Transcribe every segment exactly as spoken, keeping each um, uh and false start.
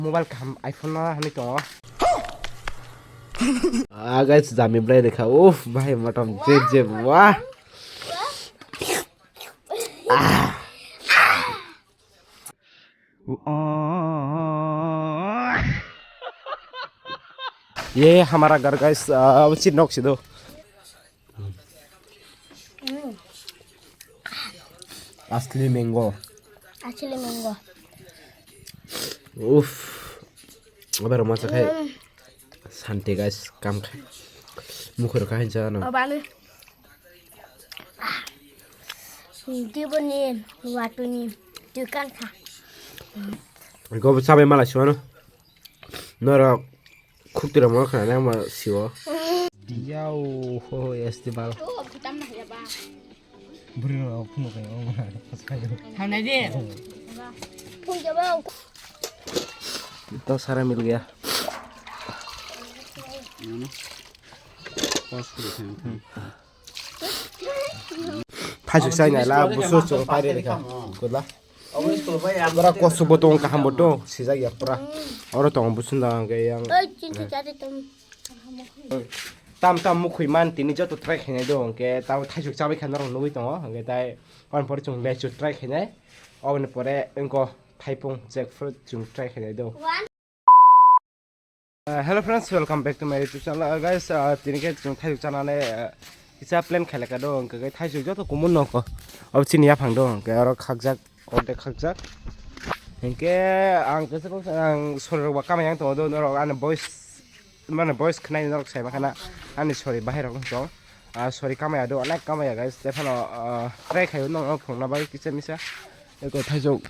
Mobile kaham iPhone no hamwi tongo. Ah, guys, jami bwlai rikha. Uff, bhai, motom jeb jeb, wah. Ah. ये हमारा घर, गाइस, अब चिन्नोक सिदो। असली मैंगो। असली मैंगो। उफ। अबे रोमा से खाए। Santi, guys, kam khai. Mukhur khai jano. Abani. Diboni watuni dukan kha. Go sabai mala siwano. Norok khukti rok mo khana ma siwo. Diau ho festival. Bwrwi rok phunuk khe o ma. Thangnai de. Phunuk jabo. To sara mil gaya. Thaichuk chai nai la busu chuk pai re kha. Kula. Pura kosu bo tong kaham bo tong sijak ya pura. Oro tong busu na hwnkhe yang. Oi, chinti chari tong. Tam tam mukhwi man tini joto try khainai do hwnkhe tamo thaichuk chabai kha norok nugwi tongo hwnkhe tai on pore chwng lechu try khainai. Oboni pore wngkha thaipung jackfruit chwng try khainai do. Uh, hello friends, welcome back to my YouTube channel. Uh, guys, uh, tini khe chwng thaichuk chanani, uh, kisa plan khailaka do, hwnkhe thaichuk joto kumun noko. Abo chini yaphang do, hwnkhe oro khakjak, ordek khakjak. Hwnkhe ang kisa kok ang sorrok ba kamai yang tongo do, norok ani voice, mane voice khnai norok sai makhana ani sorry bahai rok tong. Ah, sorry kamaya do, onek kamaya guys, tephano, ah, try khayo nokno phunukna bagwi kisa misa. Eko thaichuk.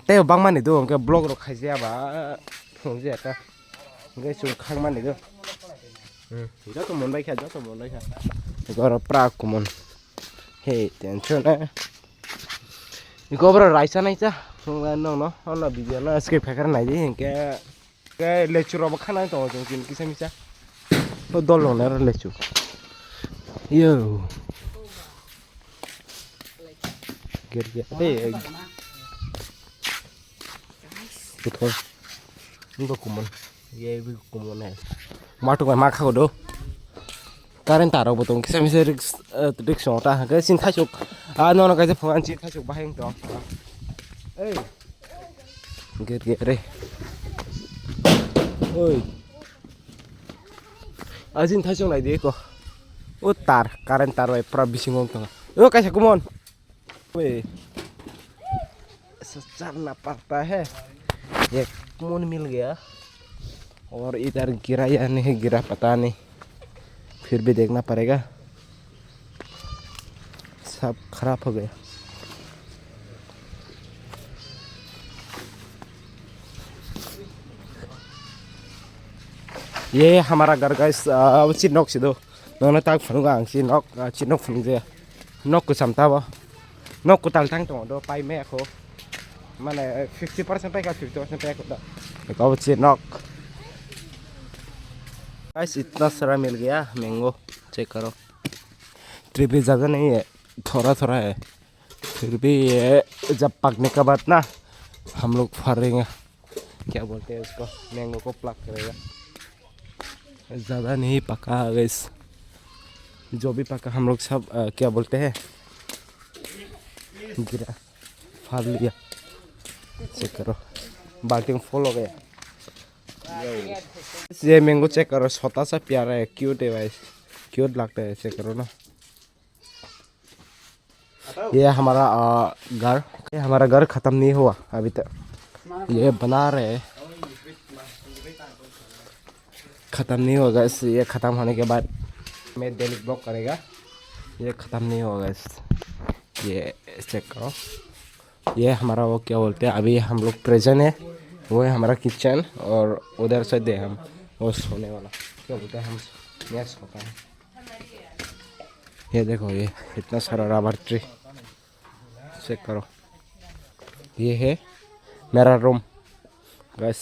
Tei bangmani do, hwnkhe vlog rok khaijaya ba, phunukjaya ta. Hwnkhe chwng khakmani do. Hmm, joto mon bai kha, joto mon bai kha. Goro pra kumon. Hey, tension eh. Iko bro raisa naisa. Phunukna nokno, ono video no skip khaikhe naidi, hwnkhe. Khe lechu rok bo khana tongo chwng chini kisa misa. O dol rok nai oro lechu. Yo. Ger ger. Hey. Puthor. Ini kok kumon. Ye bi kumon eh. Matuk ma kha do. Current tar rok bo tong kisa misa risk, eh, risk song ta hwnkhe sin thaichuk. Ah, nono kaisa phone an sin thaichuk bahai wng tong. Ei. Ger ger re. Oi. Ajin thaichuk nai de ko. O tar, current tar bai pura bising wng tong. O kaisa kumon. ओए, ऐसा चढ़ना पड़ता है, एक कून मिल गया, और इधर गिरा या नहीं गिरा पता नहीं, फिर भी देखना पड़ेगा, सब खराब हो गया। ये हमारा घर, गाइस, अब चिनोक Sido. Nono tak phunuk ang si nok, ah, si nok phunuk je. Nok kwcham tabo. Nok kwtal tang tongo do pai me ako. Mane fifty percent pai ka fifty percent pai ko do. Ko si nok. Guys, इतना सारा मिल गया mango, check करो। ट्रिप ही ज्यादा नहीं है, थोड़ा थोड़ा है। फिर भी ये जब पकने के बाद ना हम लोग फरेंगे। क्या बोलते हैं उसको, मैंगो को प्लक करेगा। ज़्यादा नहीं पका है गाइस, जो भी पका हम लोग सब, अ, क्या बोलते हैं, गिरा, फाड़ लिया। चेक करो, बाल्टी में फुल हो गया। ये मैंगो चेक करो, छोटा सा प्यारा है, क्यूट है भाई, क्यूट लगता है, चेक करो ना। ये हमारा, आ, घर, ये हमारा घर खत्म नहीं हुआ अभी तक, ये बना रहे हैं। खत्म नहीं हुआ गाइस, ये खत्म होने के बाद मैं डेली ब्लॉग करेगा। ये खत्म नहीं हुआ गाइस, ये चेक करो। ये हमारा वो क्या बोलते हैं, अभी हम लोग प्रेजेंट है, वो है हमारा किचन और उधर से दे हम वो सोने वाला, क्या बोलते हैं, हम नेक्स्ट होता है। ये देखो, ये इतना सारा रबर ट्री, चेक करो। ये है मेरा रूम, बस।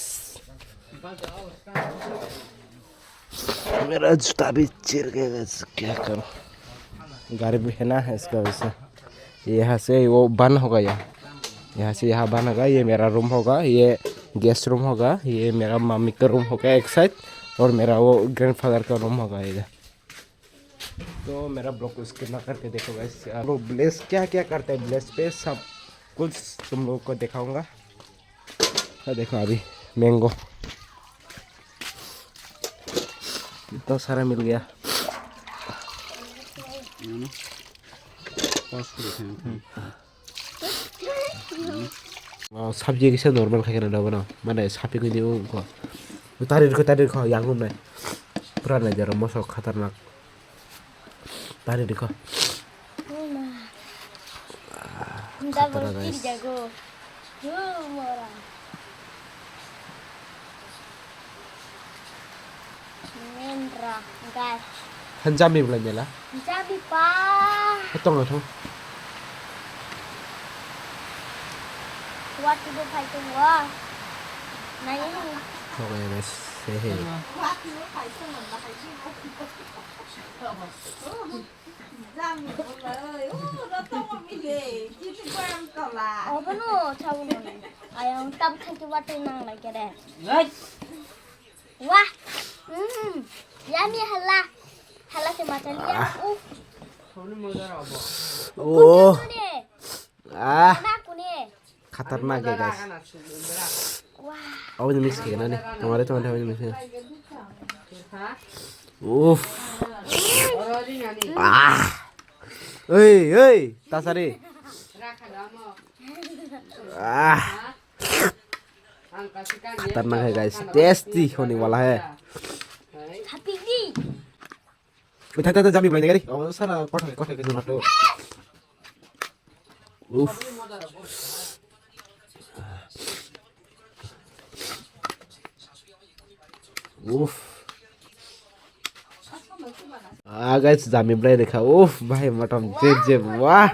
मेरा जूता भी चिर गया, बस क्या करूँ, गाड़ी भी है ना, इसका वजह से। यहाँ से वो बंद होगा, यहाँ, यहाँ से यहाँ बंद होगा। ये मेरा रूम होगा, ये गेस्ट रूम होगा, ये मेरा मम्मी का रूम होगा एक साइड, और मेरा वो ग्रैंडफादर का रूम होगा इधर। तो मेरा ब्लॉग को स्किप ना करके देखो गाइस, आप लोग विलेज क्या क्या करते हैं, विलेज पे सब कुछ तुम लोगों को दिखाऊंगा। ये देखो अभी मैंगो इतना सारा मिल गया। Pause kore khe. Oh, sabji kisa normal khai kana dobo no. Mane sapi kini u ko. Tari rikho, tari rikho, yang um nai. Pura nai jaro mosok khatarnak. Tari rikho. Double kill jago. Yo, mora. Menra, guys. Hanjami belai mela. Hanjami pa. Tong na thong. What to do fight to war? Nai. Thong ya guys. Hey hey. What to do fight to war? Obono, chabono. Ayang tam khanti watwi nang lai kere. Wah. Mm. Yummy hala. Hala se machali ya. Uff. Oh. Kune. Ah. Mana kune. Khatarnak ya, guys. Wah. Aboni mix khe nani. Tomare, tomare, aboni mix khe. Uff. Ah. Oi, oi, tasari. Ah. Khatarnak hai, guys. Tasty hone wala hai. Sapikdi. Oi, thai, thai, thai, jami belai gari. Oh, sara, kothai, kothai, kothai, kothai. Uff. Uff. Ah, guys, jami belai rekha. Uff, bhai, motom jeb jeb, wah.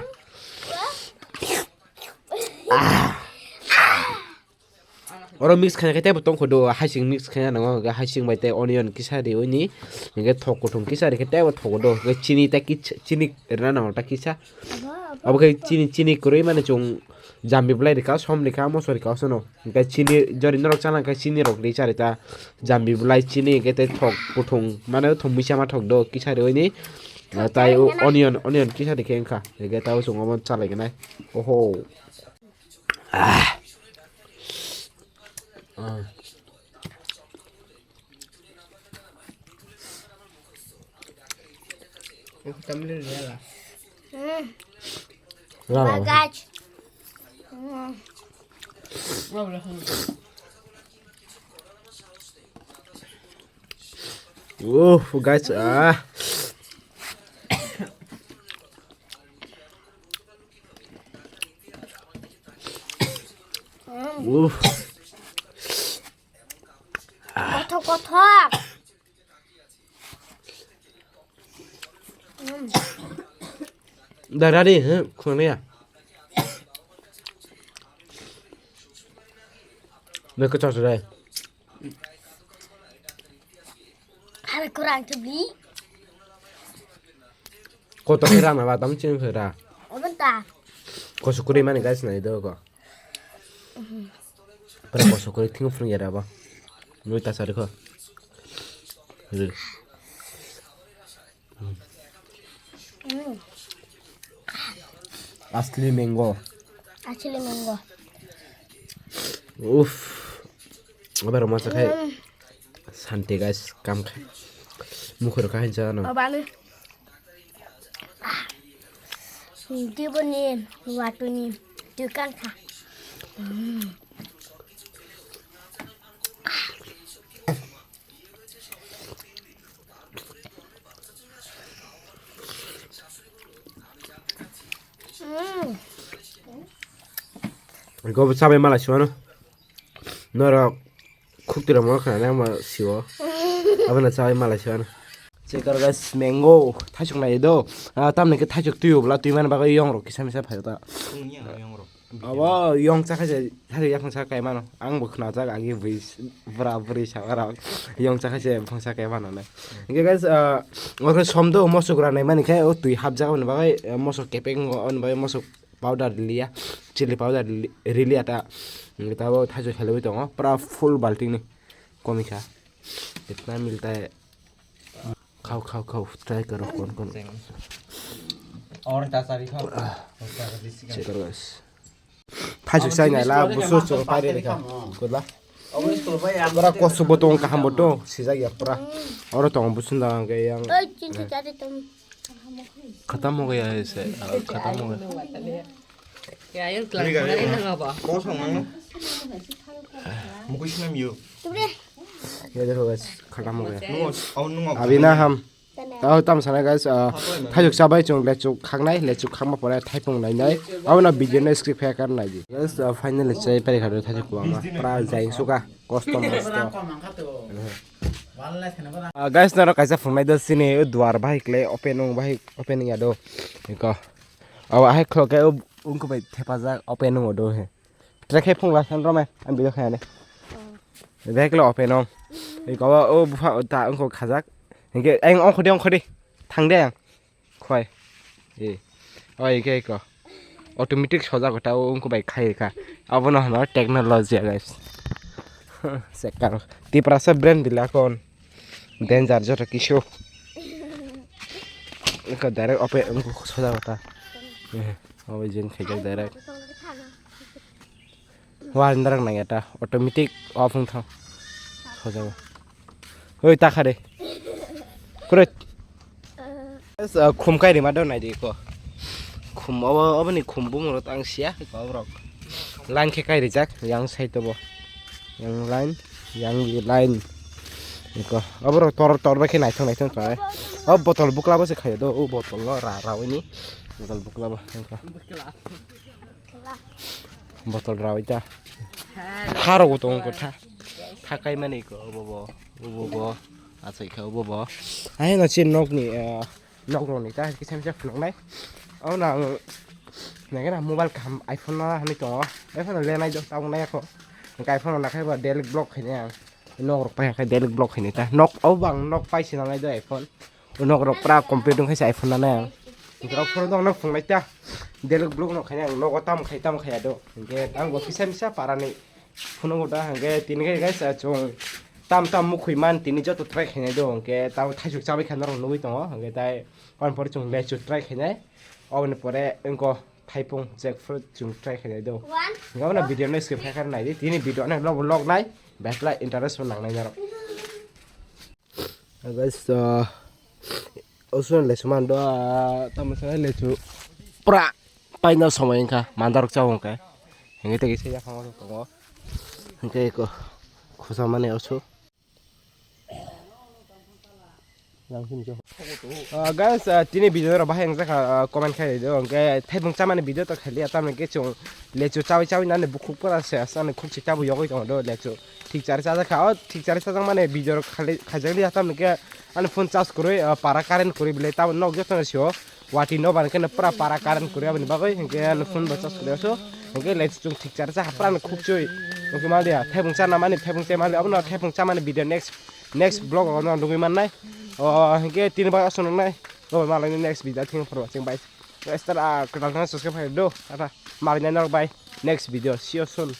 Ah. Oro mix khaina khe teibo tongkhodo, haising mix khaina nango, hwnkhe haising bai tei onion kisa riwi ni, hwnkhe thok kuthung kisa rikhe teibo thokodo, hwnkhe chini tei kisa, chini rwna nango ta kisa. Abo khe chini, chini kwrwi mani chwng jambi belai rikha, som rikha, moso rikha, osono. Hwnkhe chini jori norok chana hwnkhe chini rok ri chari ta, jambi belai chini hwnkhe tei thok kuthung, mane thok misa ma thok do kisa riwi ni, tai onion, onion kisa rikhe wngkha, hwnkhe tei chwng omo chalai gwnai. Oho. Ah. Ah. Tamlin ya lah. Hmm. Lah, lah. Bagaj. Hmm. Uff, guys, ah. Uff. Kothok, kothok. Darari, he, khunaya. Nokhe chosrai. Hare kurang tu beli. Kotor khe rang naba tam chini phai ra. Obon ta. Koso kuri mani guys nai do ko. Pura koso kuri thing phung yara ba. Nui ta sari ko. Re. Mm. Asli mango. Asli mango. Uff. Abar masa khai. Mm. Santi guys, kam khai. Mukhur khai jano. Abani. Diboni watuni tukang kha. Mm. Gobo chabai mala siwano. Norok khukti rok mo khna nang ma siwo. Abono chabai mala siwano. Chekar guys mango thaisok nai do. Ah, tamni khe thaisok twi obla twi mani bagwi yong rok kisa misa phaio ta. Abo yong chakha se thari yaphang sa kai mano. Ang bo khna jak agi bui bra bri sa ora. Yong chakha se phang sa kai mano nai. Hingke guys, ah, oro som do mosok ra nai mani khe o twi hap jak mani bagwi, ah, mosok kepeng on bagwi mosok powder liya, chili powder li-, riliya ta. Tabo thaisok khelaiwi tongo, pura full balting ni komikha. Itna milta hai. Khao, khao, khao, try karo, kon, kon. Check karo, guys. Thaisok sai nai la, busu chwng pairi rekha. Kudla. Pura kosto bo tong, kaham bo tong, sijak ya pura. Oro tong busun da ang ke yang. Oi, chinchi chari tong. Khatam ho gaya hai se, ah, khatam ho gaya. Ya, yung Ini gaya. Kau sama. Mukui sinam yo. Tubre. Ya, dekho, guys, khatam ho gaya. Nungo, oh, nungo. Abhi na ham. Tao tam sana, guys, ah, thaisok chabai chwng lechuk khaknai, lechuk khakma pore thaipung nainai. Abo na video no skip khe kar nai di. Guys, ah, finally chai pari khado thaisok kwbangma. Pra jain suka, kosto mosto. Ah, guys, naro kaisa phungnai do sini duar bahai kle open ung bahai open ya do. Iko. Abo ahai khlo ke ungko bai thepajak open ung do he. Trekhe phung la san rome, ang video khayane. Bag lo open ong. Iko o bupha ta ungko khajak. Hingke ang ongkhodi ongkhodi. Thang de ang. Khoi. E. Oi ke ko. Automatic sojak ta ungko bai khai kha. Abono hano technology, guys. Sekar. Tiprasa brand bila kon. Danger joto kisu. Ungko direct open ungko sojak ta. E. Obo jeng khaijak direct. Wal ndarang nang eta automatic off wng thang. Hojao. Oi ta khare. Kure. Khum kai rima do nai di ko. Khum obo, obo ni khum bung rot ang sia ko rok. Line khe kai rijak yang side to bo. Yang line, yang line. Iko obo rok tor tor ba khe naithok naithok tongnai. O botol bukla bo se khaio do, o botol no ra ra wi ni. Botol bukla bo. Botol rawi ta. Haro bo tongo kotha. Thakai mani ko obo bo. Obo bo. Achai kha obo bo. Ai no chin nok ni, eh, nok rok ni ta kisa misa phunuk nai. Abo no ang nai gana mobile kaham iPhone no hani tongo. iPhone no lenai do tabuk nai ako. Hingke iPhone no nakhai ba delete block khainai ang. Nok rok pai khe delete block khainai ta. Nok abo bang nok pai sinanai do iPhone. Nok rok pura complete wngkha se iPhone nanai ang. Hingke o phone dong nok phunglai ta. Delete block no khainai ang nogo tam khai tam khaiya do. Hingke ang bo kisa misa parani phunukgo da hingke tini khe guys, ah, chwng tam tam mukhwi man tini joto try khainai do. Hingke tamo thaisuk chabai kha norok nugwi tongo. Hingke tai aboni pore chwng lechu try khainai. Oboni pore wngkha thaipung jackfruit chwng try khainai do. Hingke abono video no skip khai khai naidi. Tini video no log log nai. Betla interest bo nangnai norok. Guys, ah, oso lechu man do, ah, tamo sa lechu pura paina somoi wngkha, mandarok chao wngkha. Hingke tei kisa yaphang tongo. Hingke eko khosa mani oso. Ah, guys, ah, tini video rok bahai wngjakha, ah, comment khai rwdi. Hingke thaibung chamani video to khailiya, tamni khe chwng lechu chawi chawi nani bukhuk pura se, asani khuk se chawi yogwi tongo do lechu. Thik chari chajak kha, o thik chari chajak mani video rok khali-, khaijak liya, tamni khe ani phone charge kwrwi, ah, para current kwrwi bwlai tamo nok jotono sio. Wati no ban khe no pura para current kwrwi aboni bagwi, hinkhe ani phone bo charge kwrwi aso. Hinkhe lei chwng thik chari cha hapra no khuk chwi. Hinkhe mal dia, thaibung chana mani, thaibung chai mal dia, abono thaibung chamani video next, next vlog o no nugwi mannai. O, hinkhe tini bagwi aso nungnai. O, malai next video thik phuru chwng bai. Guys, tara kwtal thang subscribe khai do. Tata, malai nai norok bai. Next video, see you soon.